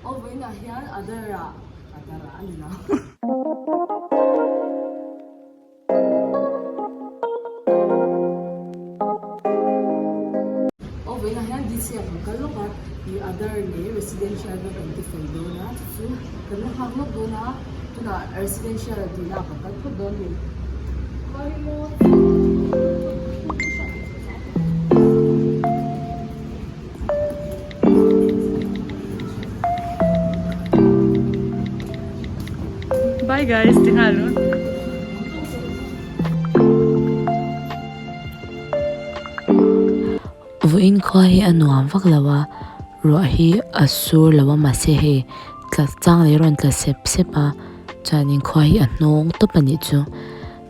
Aw vawiinah hian Adar ah Adar ah a ni lo. Aw vawiinah hian DC ah kan kal lawk a, ih Adar leh Residential vel kan ti fel dawn a, chu chu kan la nghak lawk dawn a, tunah Residential tihna ah kan kal phawt dawn a ni. Bye guys ti nghal ru. Vawiin khua hi a nuam vak lo a, ruah hi a sur lo a mahse hei tla chang leh rawn tla sep sep a chuanin khua hi a hnawng tawp a nih chu.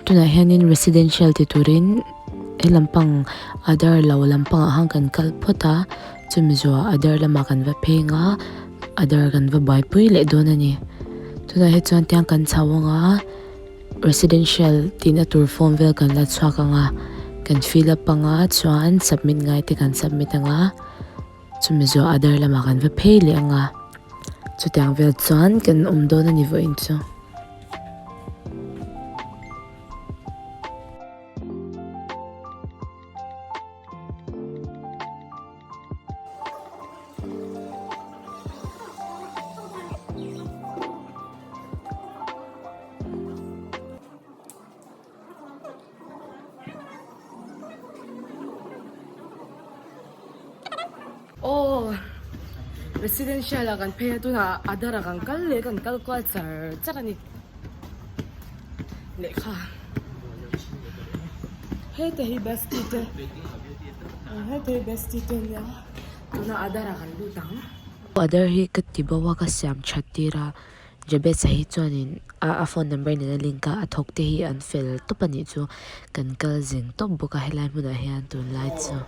Tunah hianin residential ti turin he lampang Aadhaar lo lampangah khan kan kal phawt a chumi zawhah Aadhaar lamah kan va pheng a Aadhaar kan va buaipui leh dawn a ni tunah hi chuan tiang kan chho ang a residential tihna tur form vel kan la chhuak ang a kan fill up ang a chuan submit ngai te kan submit ang a chumi zawhah Aadhaar lamah kan va phei leh ang a chutiang vel chuan kan awm dawn a ni vawiin chu. Aw residential ah kan phei a tunah Aadhaar ah kan kal leh kan kal kual char char a ni lehkha heta hi bestie te heta hi bestie te ania tunah Aadhaar ah kan lut ang. Aadhaar hi ka ti bo a ka siam that tir a. Jabez-a hi chuanin a a phone number nen a link a a thawk te hi an fel tawp a nih chu kan kal zing tawp bawk a helai hmunah hian tunlai chu.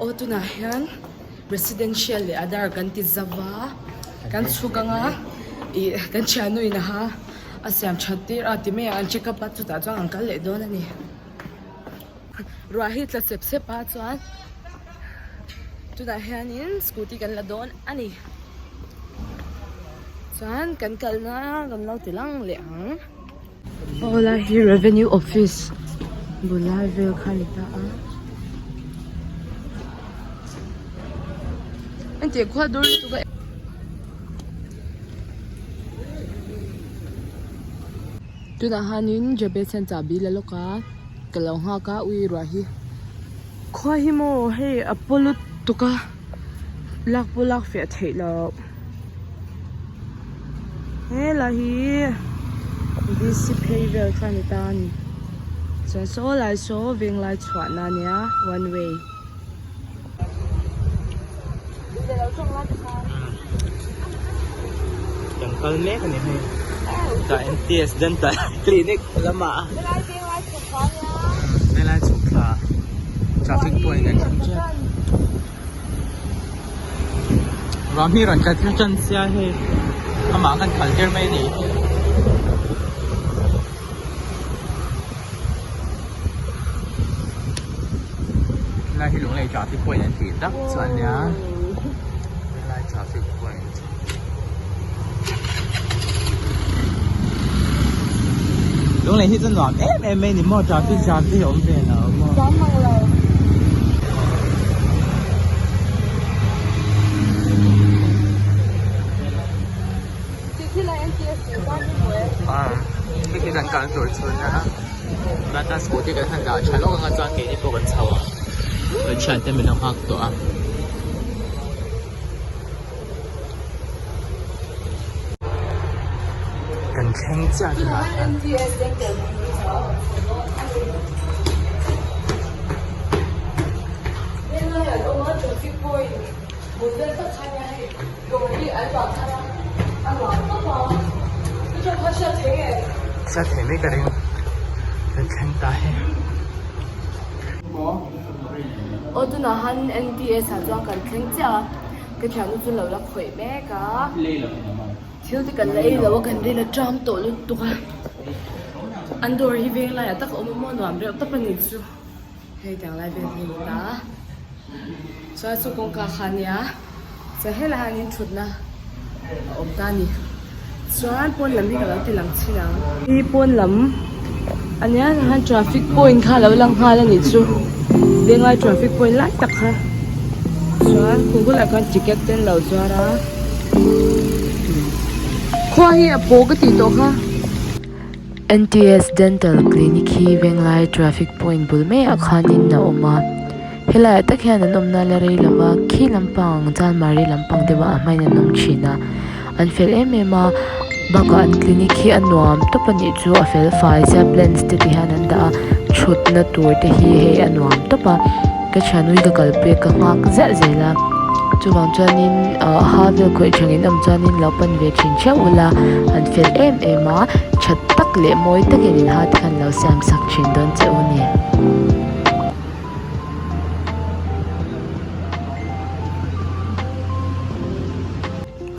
Aw tunah hian residential leh Aadhaar kan ti zauh a kan chhuk ang a ih kan thiannu in aha a siam that tir a ti mai a an check up a chutah chuan an kal leh dawn a ni ruah hi tla sep sep a chuan tunah hianin scooty kan la dawn a ni chuan kan kalna kan lo ti lang leh ang. Aw lai hi revenue office bul lai vel kha a ni ta a. Engtih khua dur lutuk a. Tunah hianin Jabez hian chahbi la lawk a ka lo nghak a ui ruah hi khua hi maw hei a paw lutuk a lak pawh lak fiah theih loh. Helai hi DC phei vel kha a ni ta a ni chuan saw lai saw venglai chhuahna a nia one way. Kan kal mek a ni hei tah NTS dental clinic lamah helai chhuk thla traffic point an thleng tep. Ram hi rawn kal tan sia hei amah khan khal tir mai a ni. Helai hi Lunglei traffic point an tih tak chu a nia helai traffic point. Lunglei hi chu nuam em em mai a ni maw traffic jam te hi a awm ve lo maw. Jam mang lo. Hei hi kan kal tur chhun a tata scooty kan han dah tha lawk anga chuan keini pawh kan chho a kan thiante min lo nghak tawh a. Kan thleng chiah tunah hian. Hriat thei mai ka ring kan thleng ta he. Aw tunah han NTS ah chuan kan thleng chiah a, ka thiannu chu lo la khawih mek a. Thil te kan la ei lo a, kan ril a ṭam tawh lutuk a. An dawr hi veng laiah tak a awm a maw nuam reuh tawp a ni chu. Hei tiang lai vel hi a ni ta. Chuan chu kawngka kha a nia, chuan helaiah hianin thutna a awm ta a ni. Chuan pawn lam hi ka lo ti lang chhin ang. Hi pawn lam a nia tah hian traffic point kha a lo lang nghal a nih chu. Venglai traffic point lai tak kha. Chuan khum bulah khan ticket te an lo zuar a. Khua hi a paw ka tih tawh kha. NTS Dental Clinic hi Venglai traffic point bul maiah khanin a awm a, helaiah tak hian an awmna la rei lo va, khi lampang Chanmari lampang deuhah a hmain an awm thin a, an fel em em a, bakah an clinic hi a nuam tawp a nih chu a fel fai sia plants te ti hian an dah a, thutna tur te hi hei a nuam tawp a, ka thianui ka kalpui a ka nghak ziah zel a, chuvang chuanin ah ha vel khawih thangin awm chuanin lo pan ve thin theuh ula an fel em em a. Tha tak leh mawi takin in ha te khan lo siam sak thin dawn che u ni.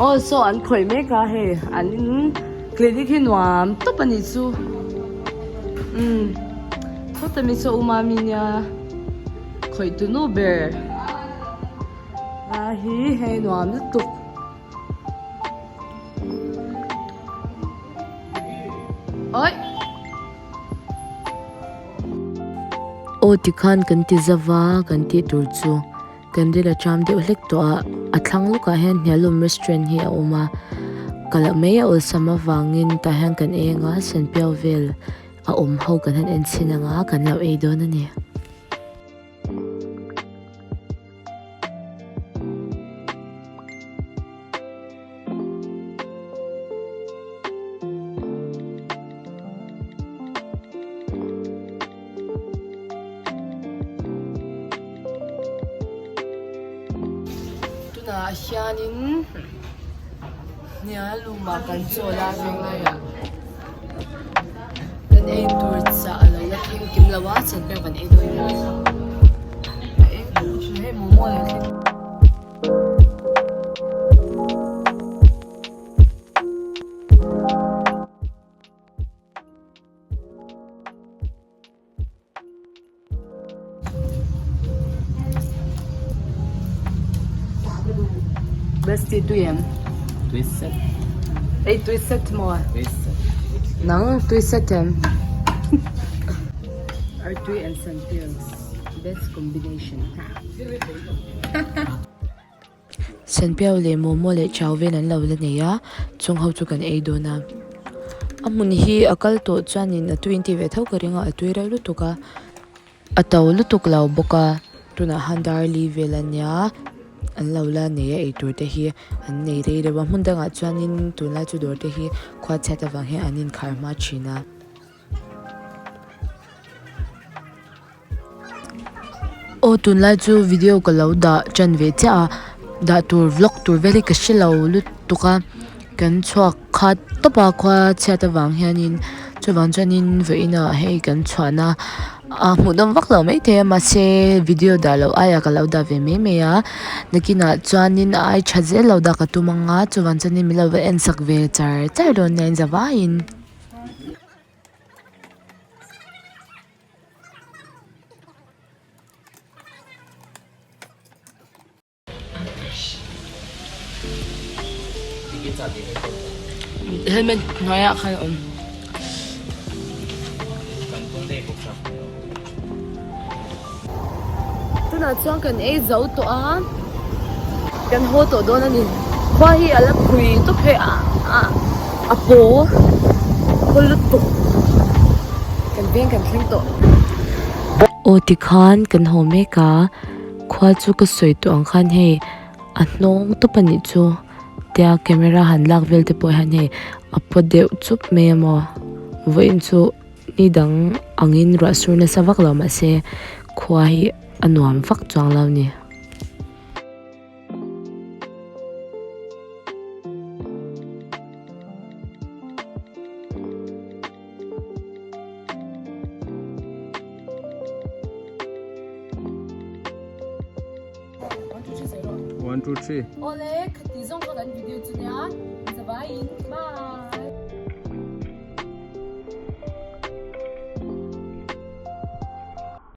Aw saw an khawih mek a hei an in clinic hi nuam tawp a nih chu umm sawta mi saw u mami nia khawih tu nu ber a hi hei nuam lutuk. Aw tikhan kan ti zava kan tih tur chu kan ril a ṭam deuh hlek tawh a, a thlang lawkah hian hnialum restaurant hi a awm a, kal mai a awlsam avangin tah hian kan ei anga sanpiau vel a awm ho kan han en chhin anga kan lo ei dawn a ni. Tunah hianin hnialuma kan chawl a venglaiah kan ei tur chah a lo la thleng kim lo a chhan kan ei dawn a ni hei momo a lo thleng. Bestie tui em? Tui set. Ei tui set maw? Tui set. Nang tui set em? Artui and sanpiau best combination. Sanpiau leh momo leh chau vel an lo la nei a, chung ho chu kan ei dawn a. A hmun hi a kal tawh chuanin a tui in tih ve tho ka ring a, a tui reuh lutuk a, a to lutuk lo bawk a, tunah han dar li vel a nia, an lo la nei a eitur te hi an nei rei deuh a, hmun dangah chuanin tunlai chu dawr te hi khua chhiat avang hian an inkhar hma thin a. Aw tunlai chu video ka lo dah tan ve chiah a dah tur vlog tur vel hi ka hre lo lutuk a kan chhuak khat tawp a khua chhiat avang hianin chuvang chuanin vawiin ah hei kan chhuahna a hmuhnawm vak lo maithei a mahse video dah loh aiah ka lo dah ve mai mai a nakinah chuanin a ai tha zel lo dah ka tum ang a chuvang chuanin min lo va en sak ve char char dawn nia in zavaiin. Helmet hnuaiah khan a awm. Tunah chuan kan ei zo tawh a, kan haw tawh dawn a ni. Khua hi a la phui tawp hei a a a paw khaw lutuk kan veng kan thleng tawh. Aw tikhan kan haw mek a, khua chu ka sawi tawh ang khan hei a hnawng tawp a nih chu tia camera han lak vel te pawh hian hei a paw deuh chup mai a maw vawiin chu. Ni dang angin ruah sur nasa vak lo mahse khua hi a nuam vak chuang lo a ni. 1 2 3 sawi rawh. 1 2 3. Awle, khati zawng kha kan video chu nia. Zavaiin, bye.